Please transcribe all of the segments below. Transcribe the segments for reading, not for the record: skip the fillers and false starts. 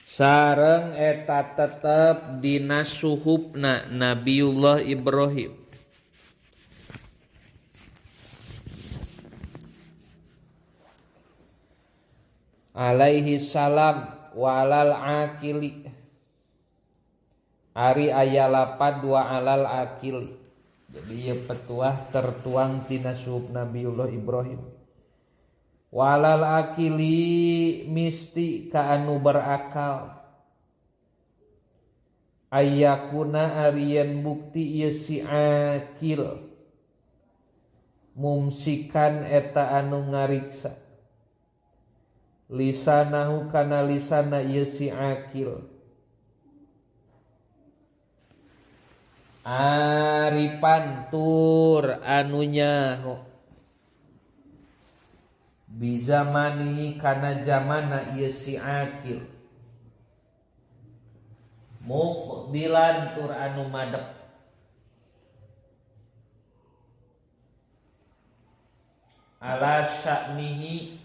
Sareng eta tetep dina suhufna Nabiullah Ibrahim. Alaihi salam walal akili. Ari aya lapad wa alal akili. Jadi ieu petuah tertuang tina suhuf Nabiullah Ibrahim. Walal akili misti ka anu berakal. Ayakuna arian bukti ieu si akil. Mumsikan eta anu ngariksa. Lisanahu kana lisana ieu si akil. Aripan tur anu nyaho. Bizamanihi kana zamana ieu si akil. Muqbilan tur anu madep. Ala sya'nihi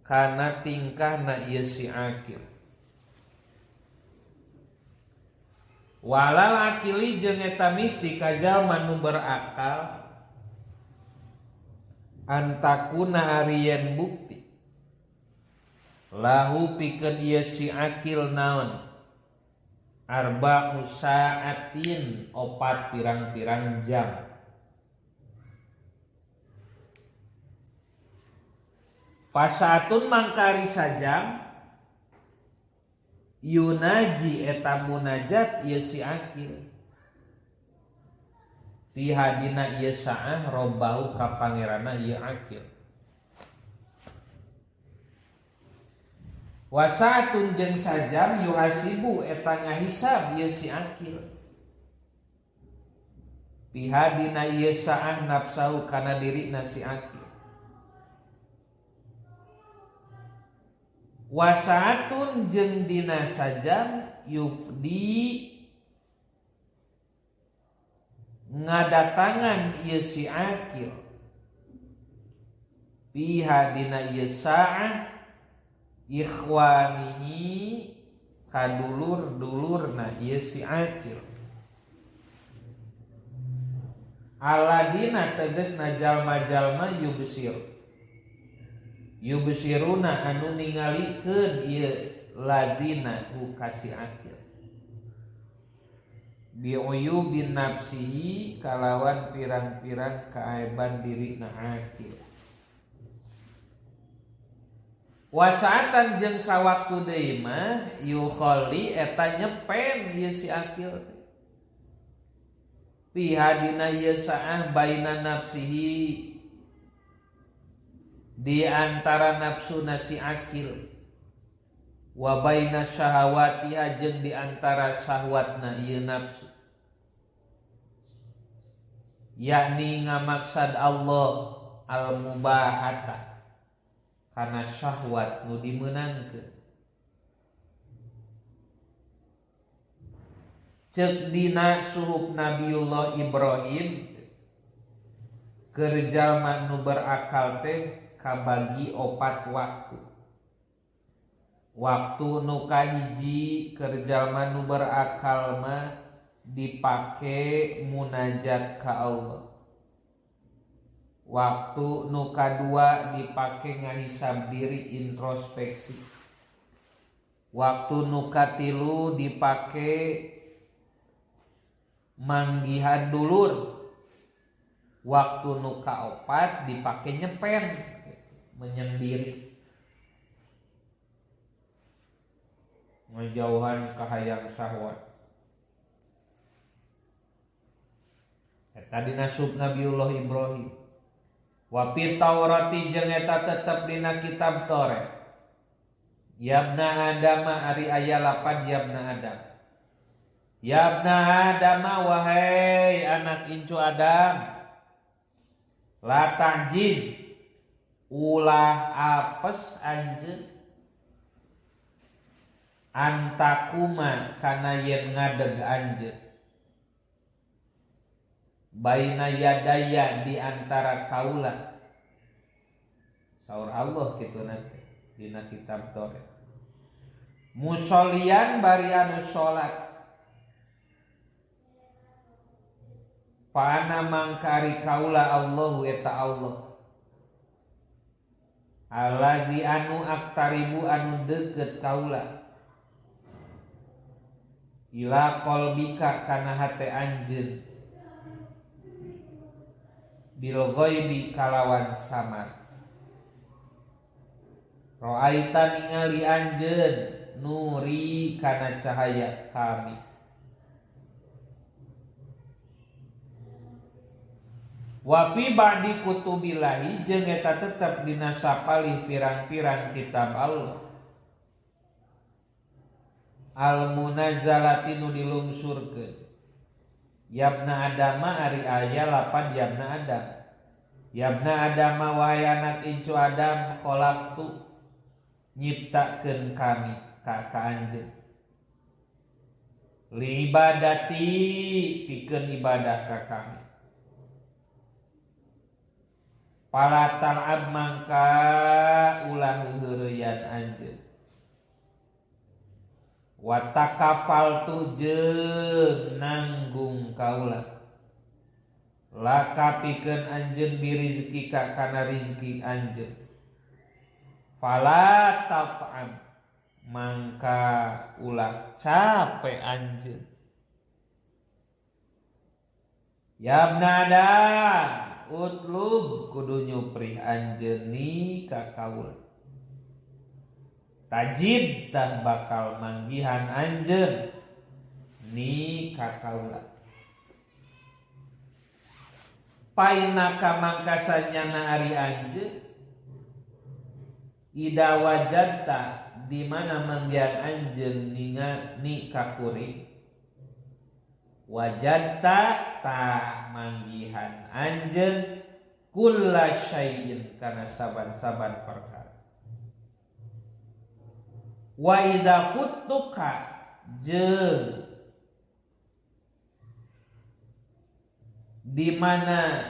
kana tingkahna ieu si akil. Walal akili jeung eta misti ka jalma nu berakal antakuna arian bukti lahu pikeun ieu si akil naon arba'u sa'atin opat pirang-pirang jam. Pasaatun mangkari sajam yunaji eta munajat ieu si akil fiha dina ieu saah robbahu ka pangeranna ieu akil. Wasaatun jeung sajam yuhasibu eta ngahisab ieu si akil fiha dina ieu saah nafsahu kana dirina si akil. Wasaatun jeung dina sajam yufdi ngadatangan ieu si akil fiha dina ieu saah ikhwanihi kadulur-dulurna ieu si akil. Aladina tegasna jalma-jalma yubsir yubsiruna anu ningalikeun ieu ladina ku ka si akil biuyubin nafsihi kalawan pirang-pirang kaaiban dirina akil. Wasaatan jeung sawaktu deui mah yukhalli eta nyepen ieu si akil teh fiha dina ieu saah baina nafsihi di antara nafsuna si akil wa baina syahawatiha jeung di antara syahwatna ieu nafsu, yakni ngamaksad Allah al mubahata kana syahwat nu dimeunangkeun. Ceuk dina suhuf Nabiullah Ibrahim keur jalma nu berakal teh kabagi opat waktu. Waktu nu kahiji keur jalma nu berakal mah dipake munajat ka Allah. Waktu nu kadua dipake ngahisab diri introspeksi. Waktu nu katilu dipake manggihan dulur. Waktu nu kaopat dipake nyepen menyendiri, ngejauhan kahayang syahwat. Eta dina sub Nabiullah Ibrahim. Wa fi Taurati jeung eta tetep dina kitab Taurat. Yabna Adama ari aya lapan yabna Adam. Yabna Adama wahai anak incu Adam. La ta'jiz ulah apes anjeun antakuma kana yen ngadeg anjeun baina yadaya di antara kaula. Saur Allah kitu nanti dina kitab Taurat. Musolian bari anu salat. Paana mangkari kaula Allahu eta Allah. Alladzi anu aktaribu anu deukeut kaula. Ila qalbika kana hate anjeun. Bil ghaibi kalawan samar. Ra'aita ningali anjeun nuri kana cahaya kami. Wa fi ba'di kutubillahi jeung eta tetep dina sapalih pirang-pirang kitab Allah. Al munazzalati nu dilungsurkeun. Yabna Adama ari aya lapan yabna Adam. Yabna Adama wahai anak incu Adam khalaqtu nyiptakeun kami ka anjeun. Li ibadati pikeun ibadah ka kami. Pala tal'ab mangka ulah heureyan anjeun. Wa takafaltu jeung nanggung kaula. Laka pikeun anjeun birizkika kana rizki anjeun. Fala tat'am mangka ulah capek anjeun. Ya ibna Adam utlub kudu nyuprih anjeun ni ka kaula. Tajid tah bakal manggihan anjeun ni ka kaula. Painaka mangkasanyana ari anjeun ida wajadta di mana manggihan anjeun ninga ni ka kuring. Wajadta tah manggihan anjeun kulla syai'in kana saban-saban perkara. Wa idza futtuka jeung di mana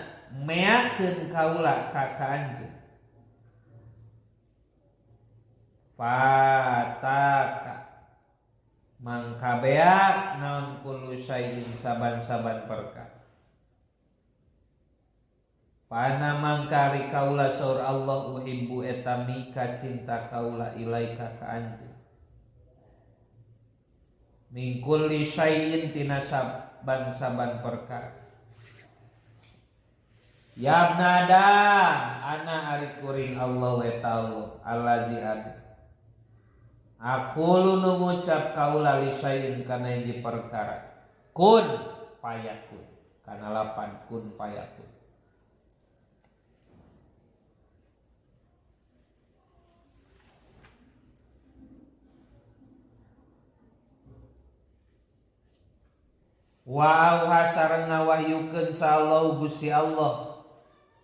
meakeun kaula ka anjeun fataka mangka beak naon kullu syai'in saban-saban perkara. Pana mangkari kaula saur Allah uhibbu eta mika cinta kaula ilaika ka anjeun. Min kulli syai'in tina saban-saban perkara. Ya ibna Adam ana ari kuring Allah wa ta'ala alladzi adu. Aku nu ngucap kaula li syai'in kana hiji perkara. Kun payakun kana lapan kun payakun. Wa auha sareng ngawahyukeun sallallahu Gusti Allah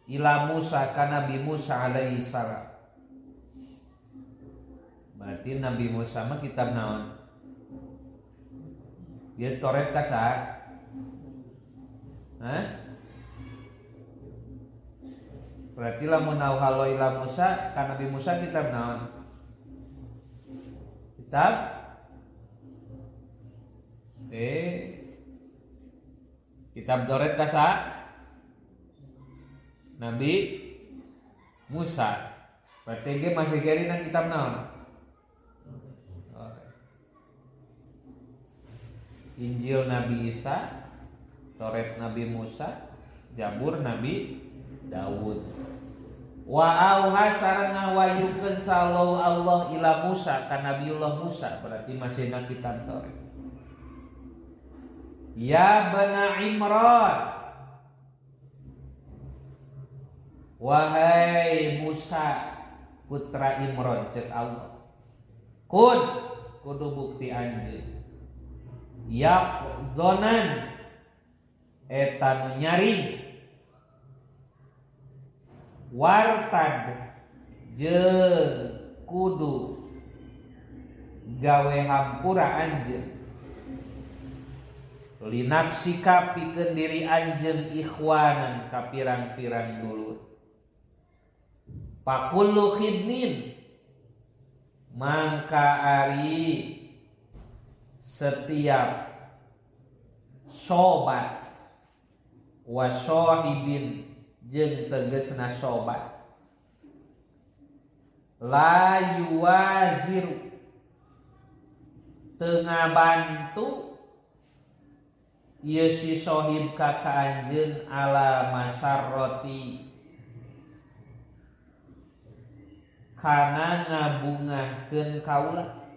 ila Musa ka Nabi Musa alaihi salam. Berarti Nabi Musa mah kitab naon? Dia Taurat ka saha? Hah? Berarti lamun auha ila Musa ka Nabi Musa kitab naon? Kitab Kitab Taurat ka saha? Nabi Musa. Berarti ge masih gerina kitab naon? Injil Nabi Isa, Taurat Nabi Musa, Zabur Nabi Daud. Wa auha sareng ngawahyukeun sallallahu Allah ila Musa ka Nabiullah Musa, berarti masih na kitab Taurat. Ya bana Imran, wahai Musa putra Imran, cek Allah, kun kudu bukti anjeun yaqzonan eta nu nyaring wartad jeung kudu gawe hampura anjeun linapsika pikeun diri anjeun ikhwanan ka pirang-pirang dulur. Pakullu khidnin Mangka ari setiap sobat wa sohibin jeung tegasna sobat la yuwaziru teu ngabantu ieu si sohib ka ka anjeun ala masarroti kana ngabungahkeun kaula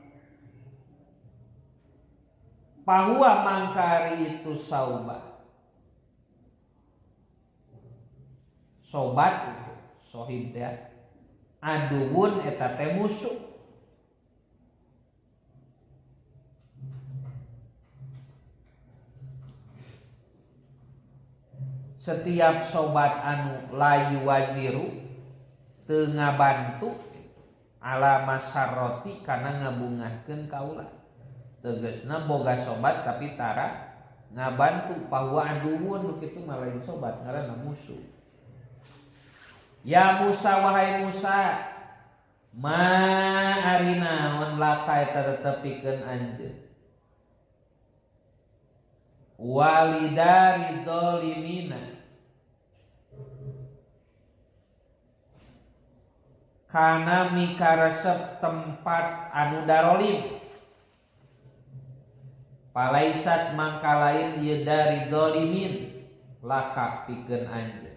pahuwa mangkari itu sauba sobat itu sohib teh aduun eta teh musuh setiap sobat anu layu waziru teu ngabantu ala masarroti kana ngabungahkeun kaula tegasna boga sobat tapi tara ngabantu pahuwa aduun nu kitu mah lain sobat ngaranna musuh. Ya Musa wahai Musa ma ari naon laka eta tetepikeun anjeun walidari dzalimina kana mikaresep tempat anu darolim palaisat mangka lain ieu dari dolimin laka pikeun anjeun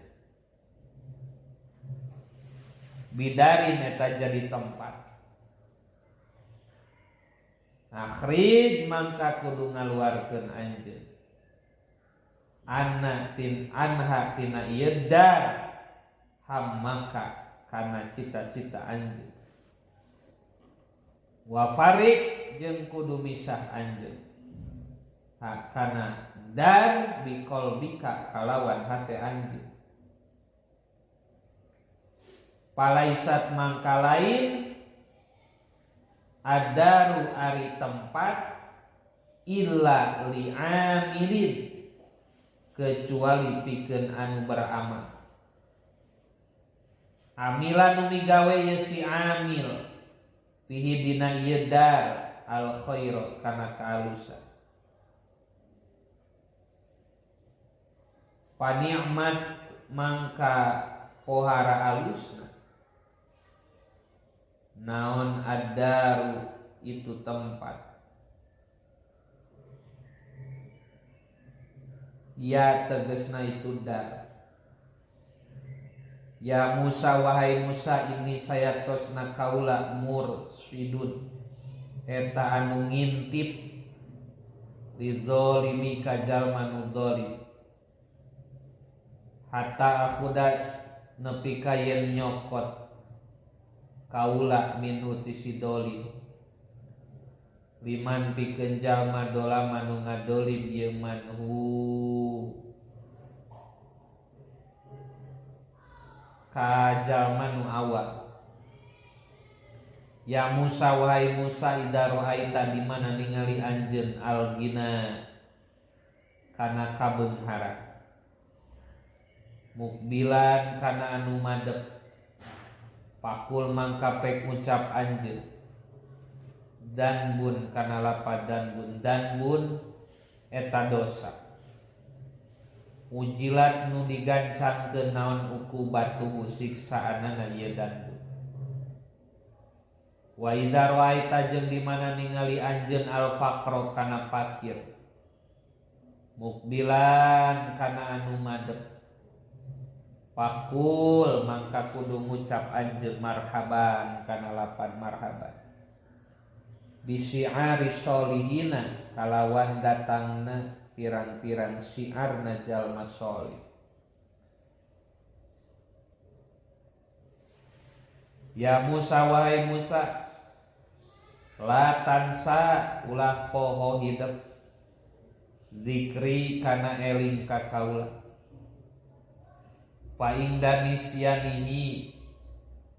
bidarin eta jadi tempat akhrij mangka kudu ngaluarkeun anjeun anna tin anha tina ieu dar hammaka kana cita-cita anjeun wa farik jeung kudu misah anjeun ha kana dar biqalbika kalawan hate anjeun palaisat mangka lain adaru ari tempat illa li'amilin kecuali pikeun anu beramal amila nu migawe ye si amil fihi dina ieu dar al khaira kana kaalusan pani'mat mangka pohara alusna naon adaru itu tempat ya tegesna itu dar. Ya Musa wahai Musa ini saya tosna kaula mursidun eta anu ngintip lidzalimi ka jalma nu zalim hatta akhuda nepi ka yen nyokot kaula minhu ti si dolim liman pikeun jalma dolama nu ngadolim ieu manhu ka jalma nu awak. Ya Musa wahai Musa idza ra'aita di mana ningali anjeun al-gina kana kabeungharan mukbilan kana anu madep pakul mangka pek ngucap anjeun dan bun kana lapad dan bun eta dosa ujilat nu digancangkeun naon ukubatuhu siksaanana ieu danbun wa idza ra'aita jeung di mana ningali anjeun al faqra kana fakir mukbilan kana anu madep pakul mangka kudu ngucap anjeun marhaban kana lapan marhaban bisi'ari sholihina kalawan datangna pirang-pirang syiarna jalma sholih. Ya Musa wahai Musa la tansa ulah poho hidep zikri kana eling ka kaula fa ingdanisyanihi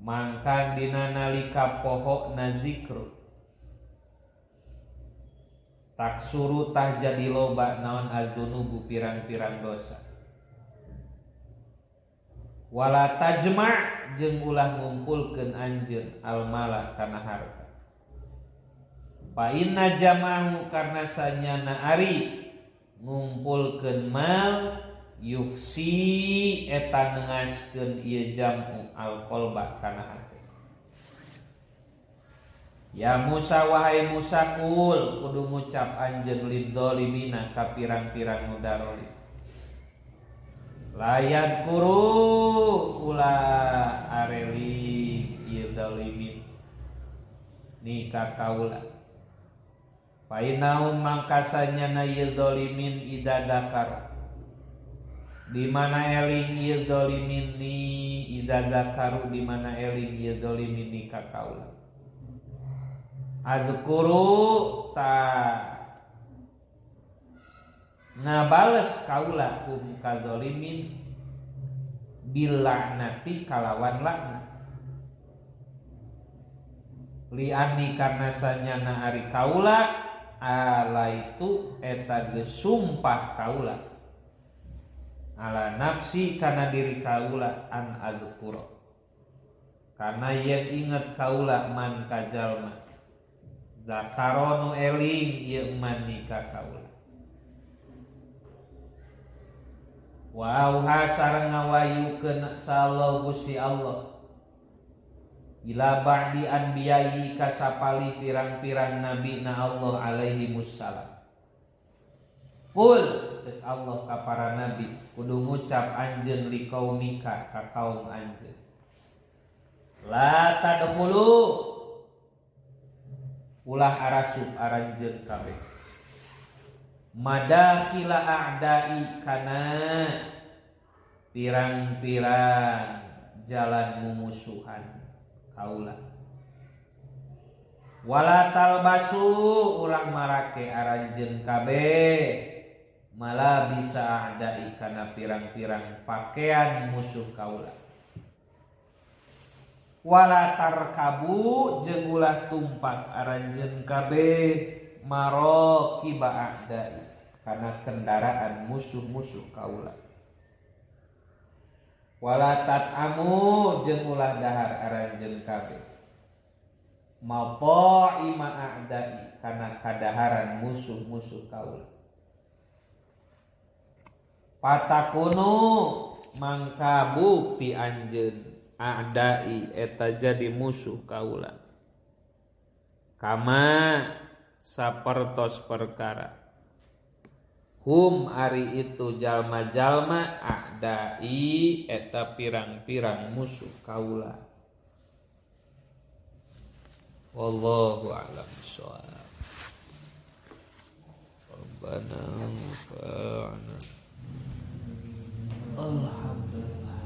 mangkan dina nalika poho na zikru taksuru tah jadi loba naon azunubu pirang-pirang dosa wala tajma' jeung ulah ngumpulkeun anjeun almala kana harta. Fa inna jama'u karna sanyana ari ngumpulkeun mal yuksi eta nengaskeun ieu jam'u alqalba kana hate. Ya Musa wahai Musa kul kudu ngucap anjeun lidzalimina ka pirang-pirang nu darolim. Layat kuru ulah areli ieu zalimin ni ka kaula. Fainaum mangkasanya na ieu zalimin ida dakar. Di mana eling ieu zalimin ni ida dakaru di mana eling ieu zalimin ni ka kaula. Azkuru ta ngabales kaula hum kadzalimin bilaknati kalawan laknat. Liani karna sanyana ari kaula alaitu eta geus sumpah kaula ala nafsi kana diri kaula an azkura karena yen inget kaula man kajalma zakaronu eling ieu man ni ka kaula. Wa auha sareng ngawayukeun sallallahu Gusti Allah ila ba'di anbiya'i kasapali pirang-pirang nabi na Allah alaihi mussalam. Qul cek Allah ka para nabi kudu ngucap anjeun liqaumika ka kaum anjeun. La tadkhulu ulah arasup aranjeun kabeh. Madakhila a'da'i kana pirang-pirang jalan mumusuhan kaula. Wala talbasu ulah marake aranjeun kabeh mala bisa a'da'i kana pirang-pirang pakaian musuh kaula. Wala tarkabu jeung ulah tumpak aranjeun kabeh marokiba a'da'i kana kendaraan musuh-musuh kaula. Wala tat'amu jeung ulah dahar aranjeun kabeh mata'ima a'da'i kana kadaharan musuh-musuh kaula. Patakunu mangka bukti anjeun a'da'i eta jadi musuh kaula. Kama sapertos perkara hum ari itu jalma-jalma a'da'i eta pirang-pirang musuh kaula. Wallahu a'lam bishawab. Rabbana fa'ana. Alhamdulillah.